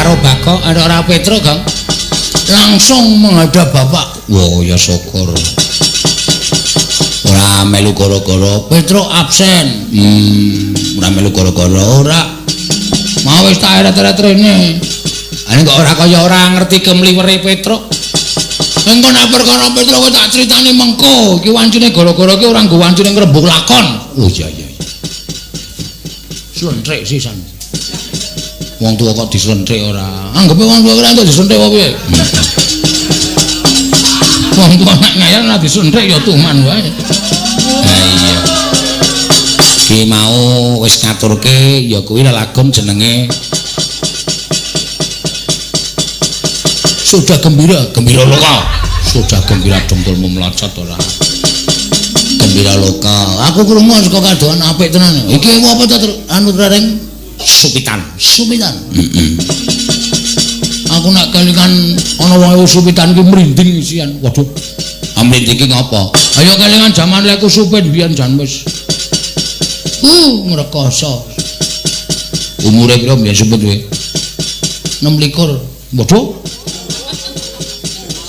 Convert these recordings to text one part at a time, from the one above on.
karo Bagong, ora Petro, Gong. Langsung menghadap bapak. Wah, ya syukur. Ora melu gara-gara Petro absen. Ora melu gara-gara ora. Mau wis tak eret-eret rene. Ane kok ora kaya ora ngerti kemliwere Petro. Engko nek perkara Petro kowe tak critani mengko. Iki wancine gara-gara iki ora nggo wancine ngrembug lakon. Oh iya iya. Slentrik sisan. Wong tuwa kok dislentrik ora. Anggepe wong tuwa ora entuk dislentrik apa piye? Wong tuwa nek ngayal ora dislentrik ya tuman wae. Ha iya. Ki mau wis ngaturke ya kuwi lelagon jenenge Sudah Gembira, Gembira Loka. Sudah gembira dengkulmu melocot ora. Gembira Loka. Aku krungu saka kadohan apik tenan. Iki apa to anu reng? Supitan. Supitan. Heeh. Aku nek kelingan ana wong supitan iki mrinding isian. Waduh. Mrinding iki ngopo? Ayo kelingan jaman leku supit biyen jan wis. Ngrekoso. Umure piro biyen supit kowe? 26. Waduh.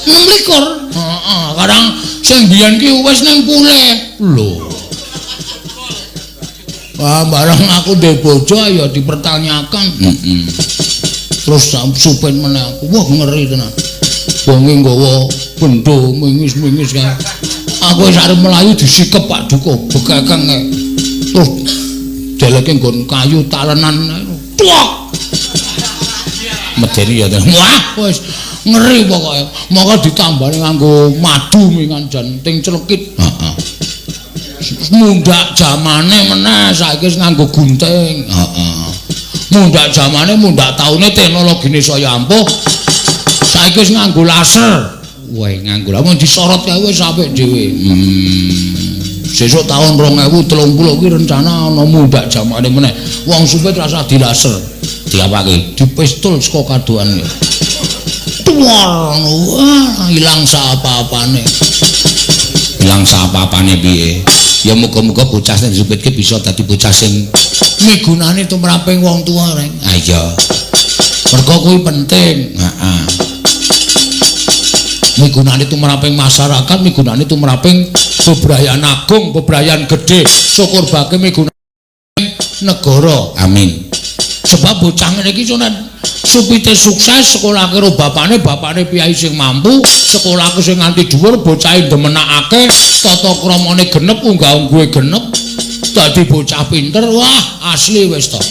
26. Heeh, kadang sing biyen ki wis ning pulih. Lho. Wah, barang aku ndek bojo ya dipertanyakan. Heeh. Terus supin meneh aku. Wah, ngeri tenan. Wonge nggawa bendo mingis-mingis kae. Aku wis arep mlayu disikep Pak Duko, bekekeng kae. Terus deleke nggon kayu talenan. Tuak. Medeni ya. Wah, wis ngeri pokoke. Monggo ditambani nganggo madu mingan jan ting clekit. Heeh. Mundhak jamane meneh saiki wis nganggo gunting. Heeh. Mundhak jamane, mundhak taune teknologine saya ampuh. Saiki wis nganggo laser. Wah, nganggo lamun disorot kae wis apik dhewe. Sesuk taun 2030 kuwi rencana ana mundhak jamane meneh. Wong supit rasah dilaser. Diapake? Dipistol saka kadohan. Wah, ilang saapa-apane. Ilang saapa-apane piye? Ya muga-muga bocah sing disupitke bisa dadi bocah sing migunani tumraping wong tuwa, Reng. Ha iya. Mergo kuwi penting. Heeh. Migunani tumraping masyarakat, migunani tumraping bebrayan agung, bebrayan gedhe, syukur bake migunani negara. Amin. Sebab bocah ngene iki sonan supite sukses sekolah karo bapane, bapane piyai sing mampu, sekolahke sing nganti dhuwur, bocahe ndemenakake, tata kramane genep, unggah-ungguhe genep, dadi bocah pinter, wah asli wis to.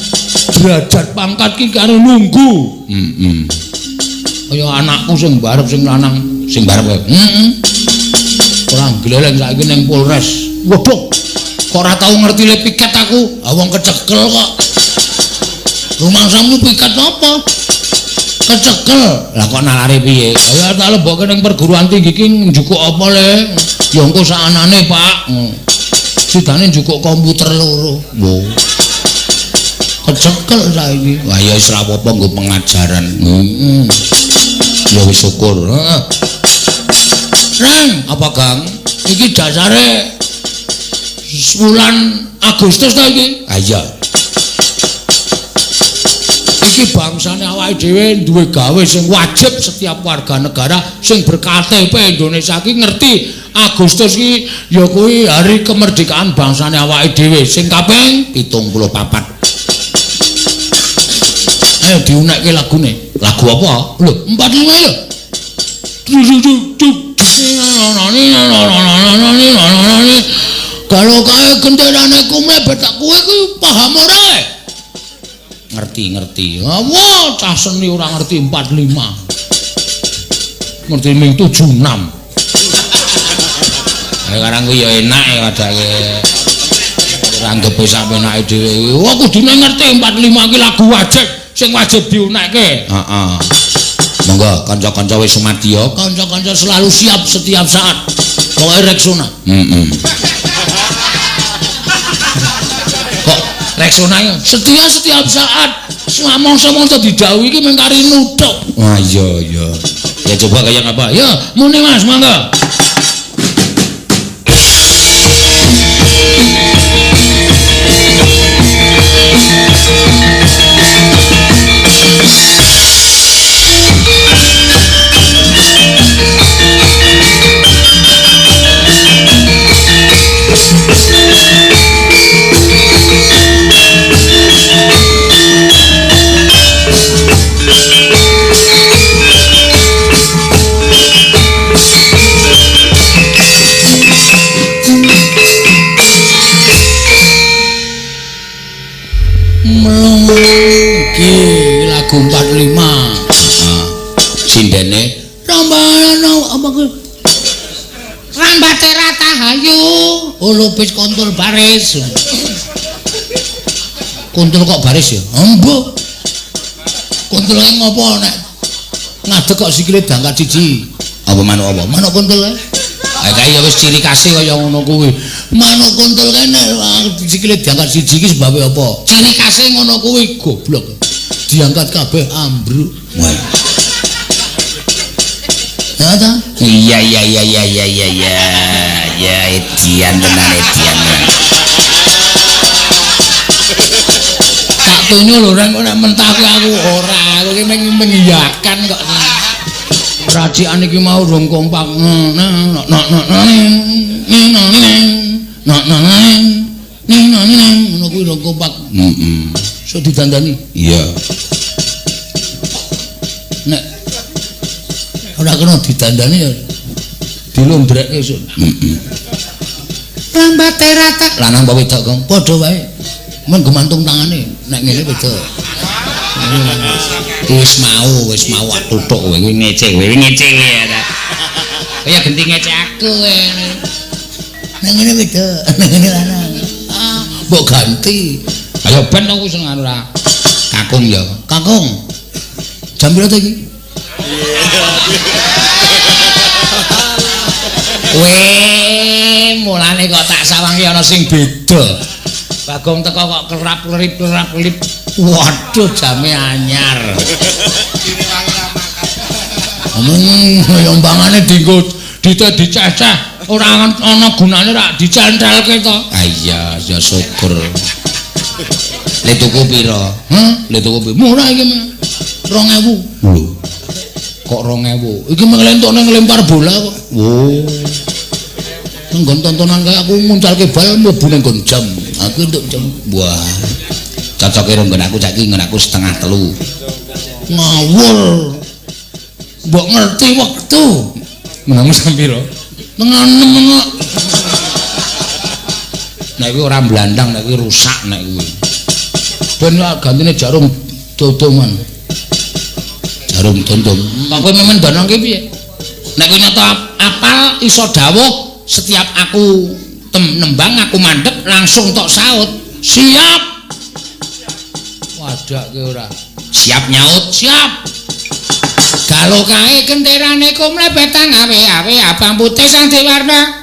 Derajat pangkat ki karo nunggu. Heeh. Kaya anakku sing barep sing lanang, sing barep kowe. Heeh. Ora gleleng saiki ning Polres. Waduh. Kok ora tau ngerti le piket aku? Ah wong kecekel kok. Rumangsamu piket apa? Kecekel. Lah kok nalare piye? Ya tak lebokke ning perguruan tinggi iki njukuk apa le? Ya engko sakanane, Pak. Sidane njukuk komputer loro. Lho. Kecekel saiki. Wah ya wis ra apa-apa nggo pengajaran. Heeh. Ya wis syukur. Heeh. Reng, apa Gang? Iki dasare bulan Agustus ta iki? Ha iya. Iki bangsane awake dhewe duwe gawe sing wajib setiap warga negara sing ber-KTP Indonesia iki ngerti Agustus iki ya kuwi hari kemerdekaan bangsane awake dhewe sing kaping 74. Ayo diunekke lagune. Lagu apa? Lho, 45 lho. Kalau kae genderane kumlebet tak kowe kuwi paham ora? Ngerti-ngerti. Wah, cah seni ora ngerti 45. Ngerti ming 76. Ayo karang kuwi ya enak ya padake. Ora anggepe sak penake dhewe. Wah, kudune ngerti 45 iki lagu wajib sing wajib diunekke. Heeh. Monggo kanca-kanca wis sumadya, kanca-kanca selalu siap setiap saat. Pokoke Rexona. Heeh. Kok Rexona setia setiap saat. Samong-samong didhawuhi iki mung kari nuthuk. Wah iya iya. Ya coba kaya ngapa? Ya, muni Mas, monggo. Regu 45. Heeh. Sindene rambana apa kuwi? Rambate Ratahayu. Oh, lupis kontul baris. Kuntul kok baris ya? Embuh. Kuntule ngopo nek ngadeg kok sikile diangkat siji? Apa manuk apa? Manuk kuntul kae. Ha kae ya wis ciri khase kaya ngono kuwi. Manuk kuntul kae nek sikile diangkat siji iki sebabe apa? Ciri khase ngono kuwi goblok. Diangkat kabeh ambruk. Wah. Ya ta? Iya iya iya iya iya iya iya. Ya edian tenan edian. Tak tunyo lho reng kok nek mentah kuwi aku ora, aku iki mung mengiyakan kok. Racikan iki mau rong kompak. Ngono kuwi rong kompak. Heeh. Iso didandani. Iya. Nek ora kena didandani ya dilondrekke esuk. Heeh. Rambate rata. Lanang apa wedok, Kong? Padha wae. Men gumantung tangane nek ngene wedok. Wis mau tutuk kowe Kuwi ngece kowe, ngece kowe ya ta. Kaya genti ngece aku kowe. Nek ngene wedok, nek ngene lanang. Ah, mbok ganti. Ayo ben aku sing anu ra. Kakung ya. Kakung. Jam piro ta iki? Kowe mulane kok tak sawangi ana sing beda. Bagong teko kok kerap-kerip kerap-kerip. Waduh, jame anyar. Yombangane dienggo dite diceceh, ora ana gunane rak dicentelke to. Ah iya, ya syukur. Le tuku pira? Hah? Le tuku pira? Murah iki, Mas. 2000. Lho. Kok 2000? Iki meng lentone nglempar bola kok. Oh. Nggon tontonan kaya aku nguncalke bal mlebu ning nggon jam. Aku entuk jam. Wah. Cocoke ro nggon aku saiki nggon aku 2:30. Ngawur. Mbok ngerti wektu. Menangu jam pira? 5:30 kok. Nek kuwi ora mblandang, nek kuwi rusak nek kuwi. Ben gantine jarum dodoman. Jarum dondom. Kok kowe memen danangke piye? Nek kowe nyata apal iso dawuh setiap aku nembang aku mandek langsung tok saut. Siap. Wadake ora. Siap nyaut, siap. Galo kae kenderane kumlebetang awe-awe abang putih sang diwarna.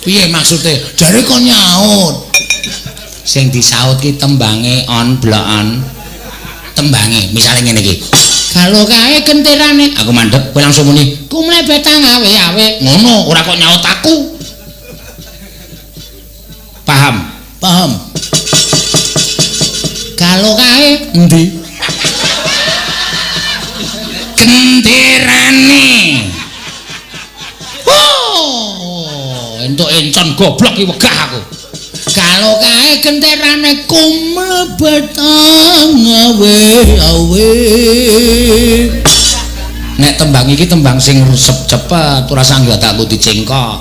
Piye maksude? Jare kon nyaut. Sing disaut ki tembange on blokan. Tembange misale ngene iki. Galo kae kenderane aku mandek kowe langsung muni kumlebetang awe-awe. Ngono, ora kok nyaut aku. Paham? Paham. Galo kae endi? Genderane. Oh, entuk encon goblok iki wegah aku. Galo kae genderane kumlebetang awe-awe. Nek tembang iki tembang sing resep cepet, ora sangga takku dicengkok.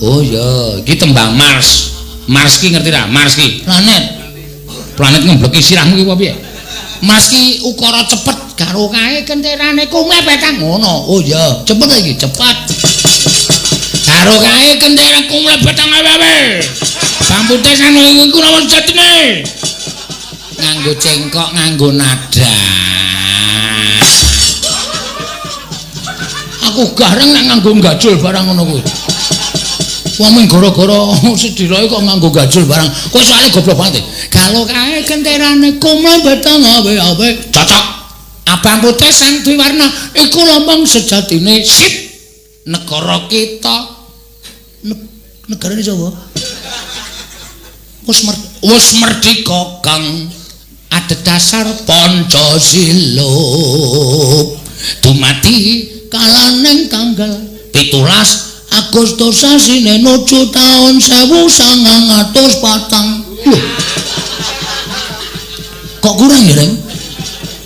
Oh iya, iki tembang Mars. Mars ki ngerti ra? Mars ki planet. Planet ngembleki sirahmu ki apa piye? Mars ki ukara cepet karo kae genderane kumlebetang ngono. Oh iya, cepet iki, cepet. Karo kae gendera kumlebetang awe-awe. Bang putih sanu iku napa sejatine? Nganggo cengkok, nganggo nada. Aku gareng nek nganggo gajul barang ngono kuwi. Wong mung gara-gara sediroe kok nganggo gajul barang. Kowe soalé goblok banget. Galo kae genderane kumlebetang awe-awe. Cocok. Abang putih sang dwiwarna iku lambang sejatine sip negara kita. Negarane sapa? Wis merdika kang adhedhasar Pancasila. Dumadi kalaning tanggal 17 Agustus sasine 7 taun 1904. Lho. Kok kurang ya, Reng?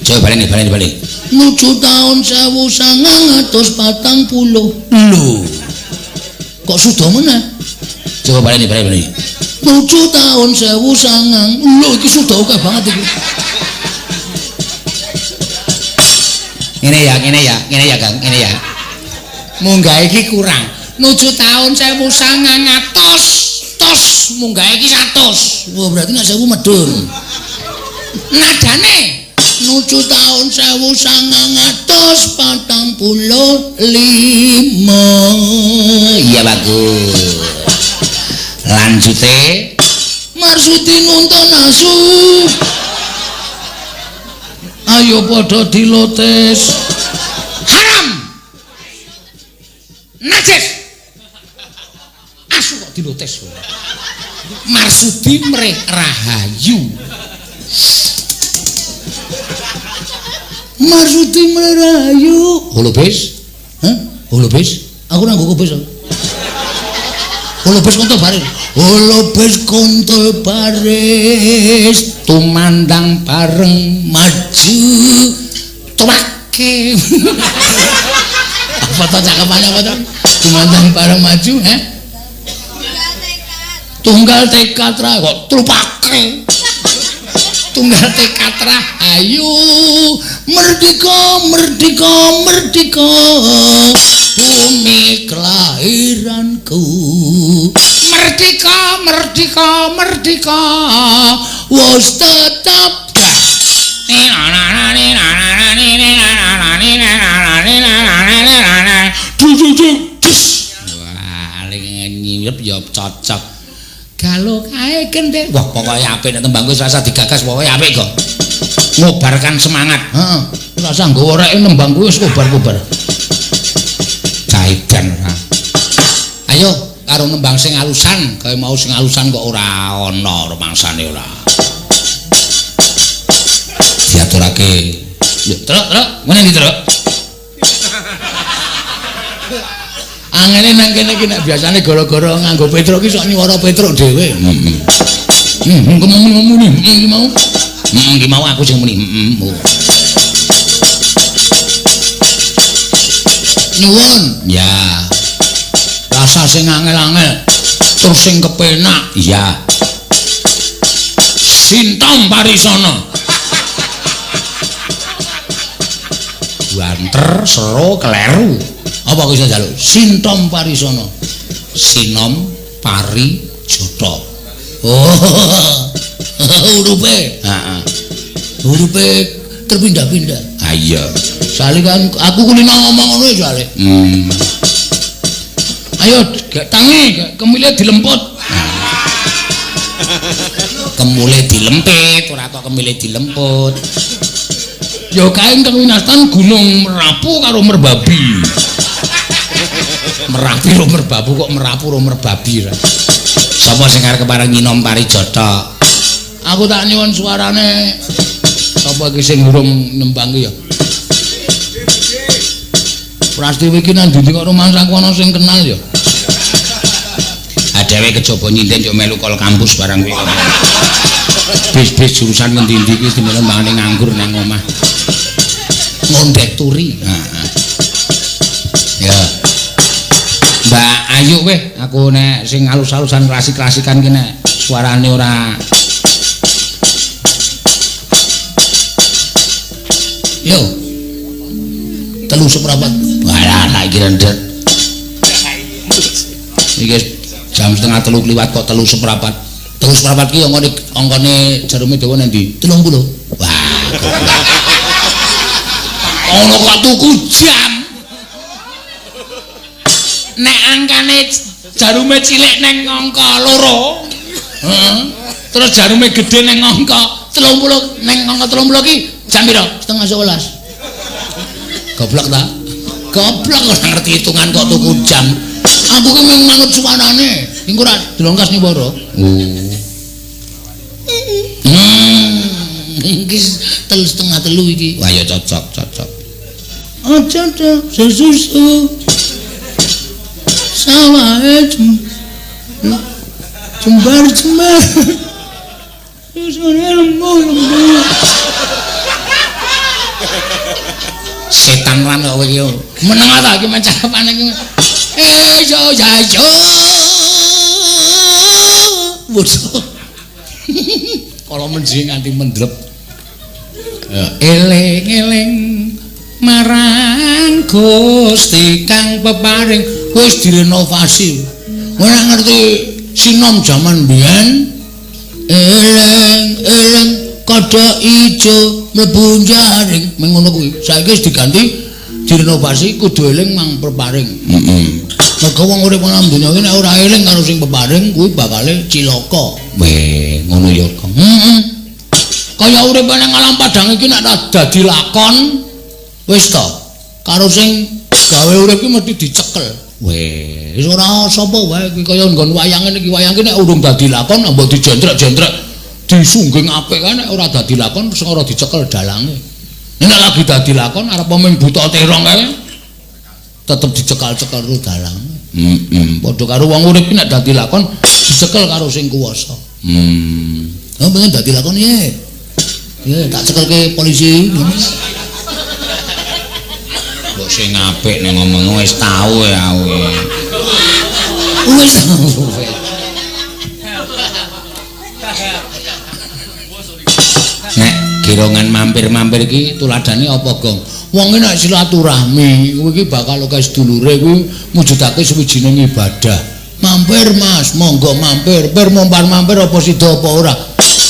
Coba baleni, baleni, baleni. 7 taun 1940. Lho. Kok sudah meneh? Coba baleni, baleni, baleni. Nuju taun 1009. Lho iki sudah oke banget iki. Ngene ya, ngene ya, ngene ya, Kang, ngene ya. Munggah iki kurang. Nuju taun 1900 tos, munggah iki 100. Wah, berarti nek 1000 medhun. Nadane nuju taun 1945. Iya bagus. Lanjute Marsudi nuntun asu. Ayo padha dilotes. Haram. Najis. Asu kok dilotes. Marsudi mrih rahayu. Marsudi mrih rahayu. Holobis? Hah? Holobis? Aku ora nggo kobis. Holobis kontol baris. Holobis kontol baris tumandang bareng maju tuwake. Apa to cakepane apa to? Tumandang bareng maju, he? Tunggal tekad ra kok trupake. Tunggal tekad ra ayu merdeka merdeka merdeka bumi kelahiranku. Merdeka merdeka merdeka wis tetep. Wah, nyirep ya cocok. Galo kae kendhe. Wah, pokoke apik nek tembang wis rasa digagas pokoke apik kok. Ngobarkan semangat. Heeh. Rasa nggawa reke nembang kuwi wis kobar-kobar. Caidan ora. Ayo karo nembang sing alusan, kaya mau sing alusan kok ora ana rumangsane ora. Diaturake. Yo, Truk, Truk, ngene ndi, Truk? Angene nang kene iki nek biasane gara-gara nganggo Petruk iki sok nyuwara Petruk dhewe. Heeh. Ngomong muni, iki mau. Heeh, iki mau aku sing muni. Heeh. Nyuwun. Ya. Rasa sing angel-angel, terus sing kepenak. Iya. Sintom Parisana. Banter, sero, kleru. Apa aku iso njaluk? Sintom Parisana. Sinom Parijoto. Oh. Hurufe. Heeh. Hurufe terpindah-pindah. Ha iya. Soale kan aku kulino ngomong ngono soale. Ayo gek tangi, gek kemile dilemput. Kemule dilempit, ora kok kemile dilemput. Ya kae ingkang winastan Gunung Merapu karo Merbabi. Merapi ro Merbabu kok Merapu ro Merbabi ra. Sapa sing arep kepareng Nyinom Parijata? Aku tak nyuwun suarane sapa iki sing urung nembang ki ya. Prastiwi iki nang ndi kok rumangsaku ana sing kenal ya. Ha dhewe kejaba nyinden yo melu kol kampus barang kuwi. Bis-bis jurusan ngendi-endi iki dimene mbangane nganggur nang omah. Ngondek turi. Heeh. Ya. Mbak Ayu weh, aku nek sing alus-alusan klasik-klasikan ki nek suarane ora. Yo. 3:15. Walah, tak iki rendhet. Iki jam 2:30 kliwat kok 3:15. 3:15 ki angkane angkane jarume dawa nang ndi? 30. Wah. Ono kok tuku jam. Nek angkane jarume cilik neng angka 2. Heeh. Terus jarume gedhe neng angka 30, neng angka 30 ki jam pira? 10:30. Goblok ta? Goblok ora ngerti hitungan kok tuku jam. Aku ki mung manut suarane. Engko ora dilongkas nyuwara. Oh. Iki 2:30 iki. Wah ya cocok, cocok. Aja ta sesusu. Sawahe jembar-jembar. Susune lembu-lembu. Setan lan kok kowe iki. Meneng ta iki mencapane iki. Eh yo ya yo. Bocah. Kala menjing nganti mendrep. Eling-eling marang Gusti kang peparing wis direnovasi. Ora ngerti sinom jaman biyen. Eling-eling kodhok ijo mlebu jaring mengono kuwi. Saiki wis diganti direnovasi kudu eling mang peparing. Heeh. Mergo wong urip nang donya iki nek ora eling karo sing peparing kuwi bakale cilaka. Weh, ngono ya, Kang. Heeh. Kaya urip nang alam padang iki nek dadi lakon wis to. Karo sing gawe urip iki mesti dicekel. Weh, wis ora sapa wae iki kaya nggon wayang ngene iki, wayang iki nek urung dadi lakon mbok dijentrek-jentrek disungging apik kae nek ora dadi lakon sing ora dicekel dalange. Nek lagi dadi lakon arep mung buta terong kae tetep dicekal-cekel karo dalange. Heeh. Padha karo wong urip iki nek dadi lakon dicekel karo sing kuwasa. Oh, pengen dadi lakon piye? Ya, tak cekelke polisi. Mbok sing apik nek ngomong wis tau ya aku. Wis tau. Nek girongan mampir-mampir iki tuladhane apa, Gong? Wong nek silaturahmi kuwi iki bakal akeh sedulure kuwi mujudake suwijining ibadah. Mampir Mas, monggo mampir. Pir mampir apa sida apa ora?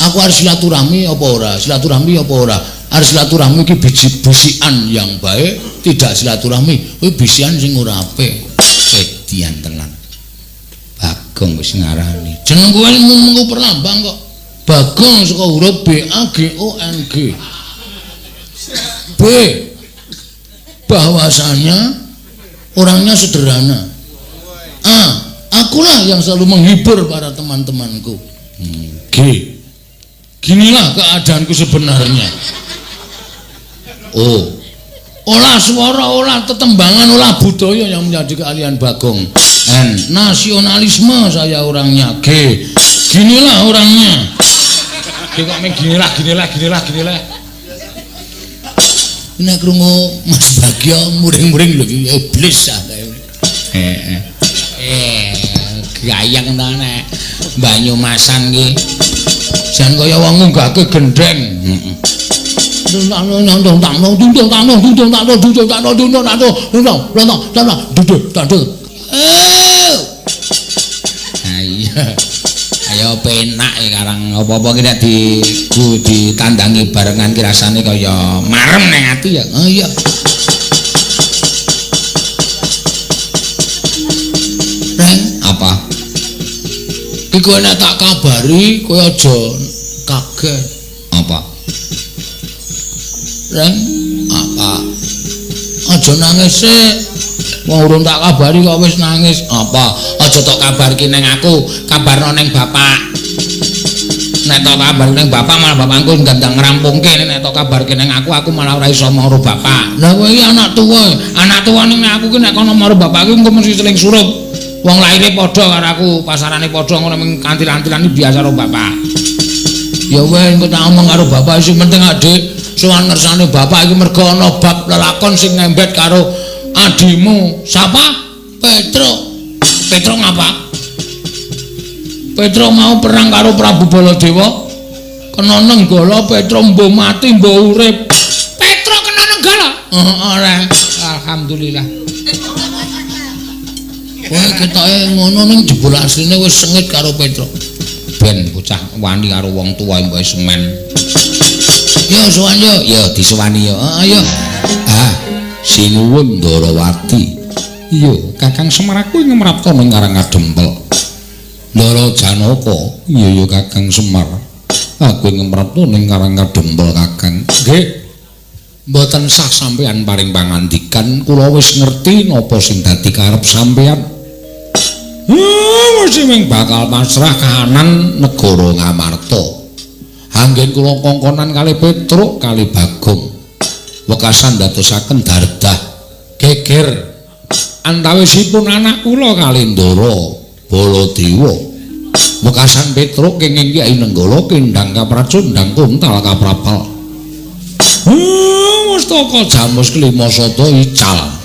Aku harus silaturahmi apa ora? Silaturahmi apa ora? Harus silaturahmi iki biji bisikan yang baik, tidak silaturahmi kuwi bisikan sing ora apik. Edian tenan. Bagong wis ngarani. Jeneng kowe mung perlambang kok. Bagong saka huruf B A G O N G. B bahwasanya orangnya sederhana. A, akulah yang selalu menghibur para teman-temanku. G, ginilah keadaanku sebenarnya. O, olah suara, olah tetembangan, olah budaya yang menjadi keahlian Bagong. N, nasionalisme saya orangnya. G, ginilah orangnya. G kok meng ginilah, ginilah, ginilah, ginilah. Nek krungu Mas Bagyo muring-muring lho iki iblis ah kae. Gayeng ta nek Banyumasan ki. Jan kaya wong ngunggahke gendheng. Heeh. Ayo. Ayo penak iki karang apa-apa ki nek ditandangi barengan ki rasane kaya marem ning ati ya. Oh iya. Reng, apa? Iki kowe nek tak kabari kowe aja kaget. Apa? Reng, apa? Aja nangis sik. Wong urung tak kabari kok wis nangis. Apa? Aja tok kabarki neng aku, kabarno neng bapak. Nek tok kabar neng bapak malah bapakku gandang ngrampungke. Nek tok kabarki neng aku, aku malah ora iso maro bapak. Lah kowe iki anak tuwa. Anak tuwa ning aku ki nek kono maro bapak ki engko mesti seling surup. Wong lahire padha karo aku, pasarane padha ngono mung kantil-kantilan iki biasa karo bapak. Ya wis engko tak omong karo bapak sing penting Adik sowan ngersane bapak iki mergo ana bab lelakon sing ngembet karo adimu. Sapa? Petruk. Petruk ngapa? Petruk mau perang karo Prabu Baladewa. Kena nenggala Petruk mbuh mati mbuh urip. Petruk kena nenggala? Heeh, Reng. Alhamdulillah. Kowe ketoke ngono ning jebul asline wis sengit karo Petruk. Ben bocah wani karo wong tuwa mbok semen. Yo sowan yo. Yo disowani yo. Heeh yo. Ah, sinuwun Ndarawati. Iya, Kakang Semar aku ing mrapta ning Karang Kadempel. Ndara Janaka. Iya ya Kakang Semar. Aku ing mrapta ning Karang Kadempel Kakang. Nggih. Mboten sah sampeyan paring pangandikan, kula wis ngerti napa sing dadi karep sampeyan. Mesti ming bakal pasrah kahanan negara Ngamarta. Anggen kula kongkonan kali Petruk kali Bagong. Wekasan dadosaken dardah geger antawisipun anak kula kali Ndara Baladewa. Wekasan Petruk kenging Kyai Nenggala kendhang kapracundhang kuntal kaprapal. Mustaka jamus kelima sata ical.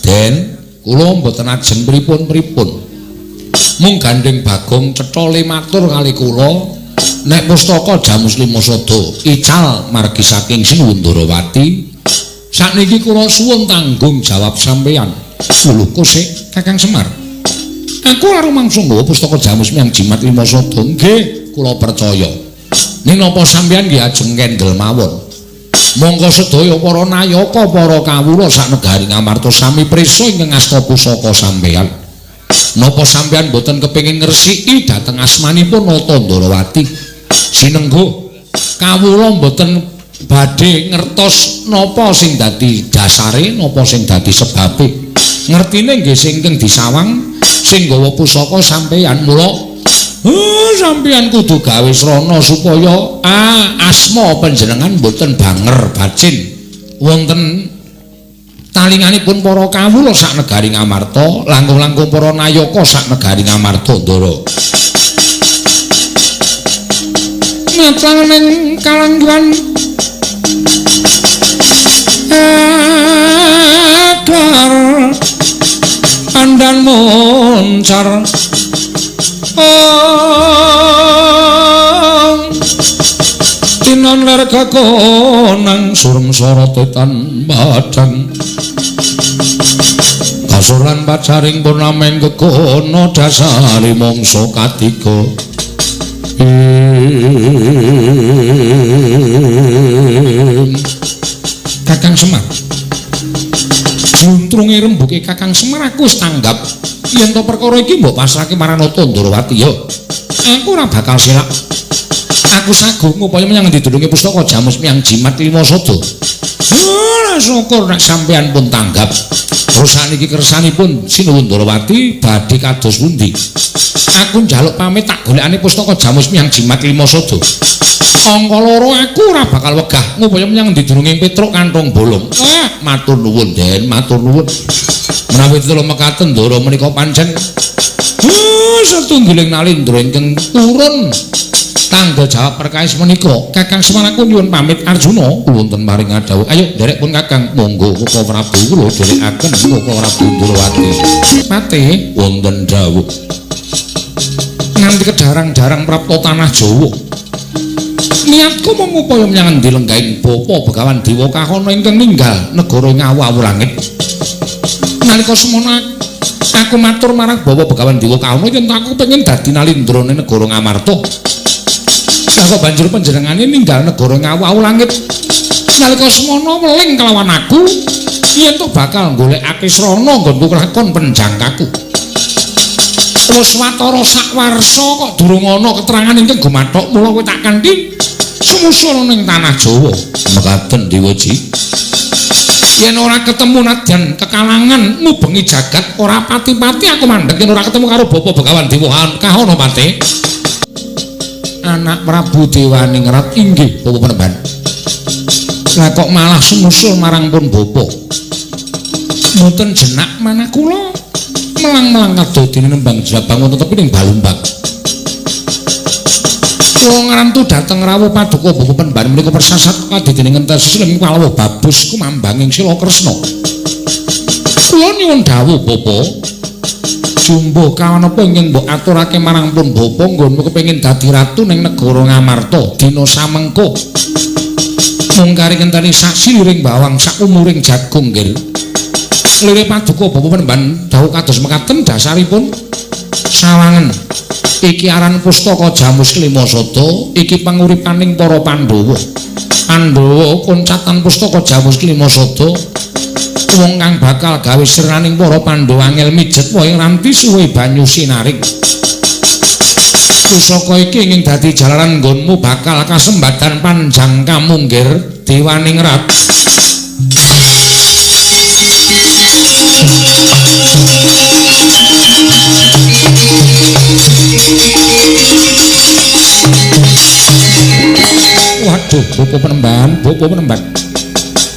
Den kula mboten ajeng pripun-pripun. Mung gandeng Bagong cetha le matur kali kula nek pustaka Jamus Lima Sada ical margi saking Sinuwun Ndarawati. Sakniki kula suwun tanggung jawab sampeyan. Lho kosek Kakang Semar. Aku ora rumangsa nggawa pustaka Jamus Miang Jimat Lima Sada. Nggih, kula percaya. Ning napa sampeyan nggih ajeng kendel mawon. Monggo sedaya para nayaka, para kawula sak negari Ngamarta sami prisa ingkang asta pusaka sampeyan. Napa sampeyan boten kepengin ngresiki dhateng asmanipun Nata Ndarawati? Sinengguh kawula boten badhe ngertos napa sing dadi dasare, napa sing dadi sebabe. Ngertine nggih sing ingkang disawang sing nggawa pusaka sampeyan. Mula sampeyan kudu gawe srana supaya asma panjenengan boten banger bacin wonten talinganipun para kawula sak negari Ngamarta, langkung-langkung para nayaka sak negari Ngamarta. Ndara matang kalangguan akar andan moncar tinon ler kakonang surem sorote tan padang kasuran pacaring purnamen kekono dasari mangsa katiga. Kakang Semar, juntrunge rembuke Kakang Semar aku wis tanggap yen to perkara iki mbok pasrahke marang Nata Ndarawati ya. Aku ora bakal selak. Aku saguh ngupaya menyang didulunge pustaka Jamus Miang Jimat Lima Sada. Ora syukur nek sampeyan pun tanggap. Terus sakniki kersanipun Sinuwun Ndarawati badhe kados pundi? Aku njaluk pamit tak golekane pustaka Jamus Miang Jimat Lima Sada. Angka loro aku ora bakal wegah ngupaya menyang didulunge Petruk kantong bolong. Matur nuwun, Den, matur nuwun. Menawi tetula mekaten Ndara menika pancen setunggiling nalindra ingkang turun tangga jawab perkawis menika. Kakang Semar aku nyuwun pamit. Arjuna wonten maring adhawuh. Ayo nderek pun Kakang. Monggo Koko Prabu kula dherekaken Koko Prabu Ndarawati. Patih wonten dawuh. Nganti kedarang-darang prapta tanah Jawa. Niatku mung upaya menyang endi lenggahing Bapa Begawan Dewa Kahana ingkang ninggal negara Ngawu langit. Nalika semono aku matur marang Bapak Begawan Dewa Kahana yen aku pengen dadi nalindrane negara Ngamarta. Lah kok banjur panjenengane ninggal negara Ngawu langit. Nalika semono weling kelawan aku yen to bakal golekake srana nggonku lakon penjangkaku. Wis watara sakwarsa kok durung ana keterangan ingkang gumathok, mula kowe tak kanthi sumusul ning tanah Jawa. Mekaten Dewaji. Yen ora ketemu nadyan kekalangan ngubengi jagat ora pati-pati aku mandeg yen ora ketemu karo Bapak Begawan Dewa Kahana Patih. Anak Prabu Dewaningrat inggih Bapak Penemban. Lah kok malah sumusul marang pun Bapak. Mboten jenak manah kula melang-melang kadodene nembang jabang wonten tepi ning Balumbang. Kula ngrantu dhateng rawuh paduka Bapak Penemban menika persasat kadidene ngentes sesling palawuh babus kumambanging Sila Kresna. Kula nyuwun dawuh Bapak. Jumbuh kawan apa ingkang mbok aturake marang pun Bapak nggonmu kepengin dadi ratu ning negara Ngamarta dina samengko. Mung kari ngenteni saksi liring bawang sakumuring jagung nggih. Lire paduka Bapak Penemban dawuh kados mekaten dasaripun sawangen. Iki aran pustaka Jamus Lima Sada, iki panguripaning para Pandhawa. Pandhawa koncatan pustaka Jamus Lima Sada wong kang bakal gawe sirnaning para Pandhawa angel mijet wae ranti suwe banyu sinaring. Pusaka iki ingin dadi jalaran nggonmu bakal kasembadan panjang kamunggir Dewaningrat. Waduh, Bapak Penemban, Bapak Penemban.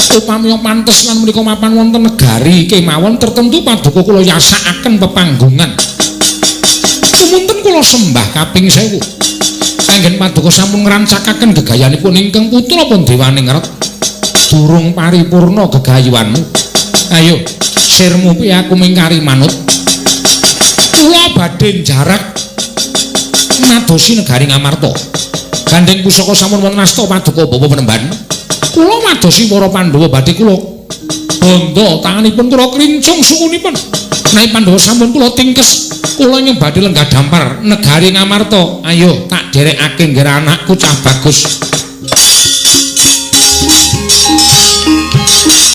Upami pantes lan menika mapan wonten negari kemawon tertentu paduka kula yasakaken pepanggungan. Tumunten kula sembah kaping 1000. Anggen paduka sampun ngrancakaken gegayanipun ingkang putra pun Dewaningrat. Durung paripurna gegayuhanmu. Ayo, sirmu piye aku mingkari manut. Kula badhe badhe jarak madosi negari Ngamarta. Gandeng pusaka sampun wonten asta paduka Bapak Penemban. Kula madosi para Pandhawa badhe kula bandha tanganipun, kula krincung sukunipun. Menawi Pandhawa sampun kula tingkes, kula ingkang badhe lenggah dampar negari Ngamarta. Ayo tak derekake ngger anakku cah bagus.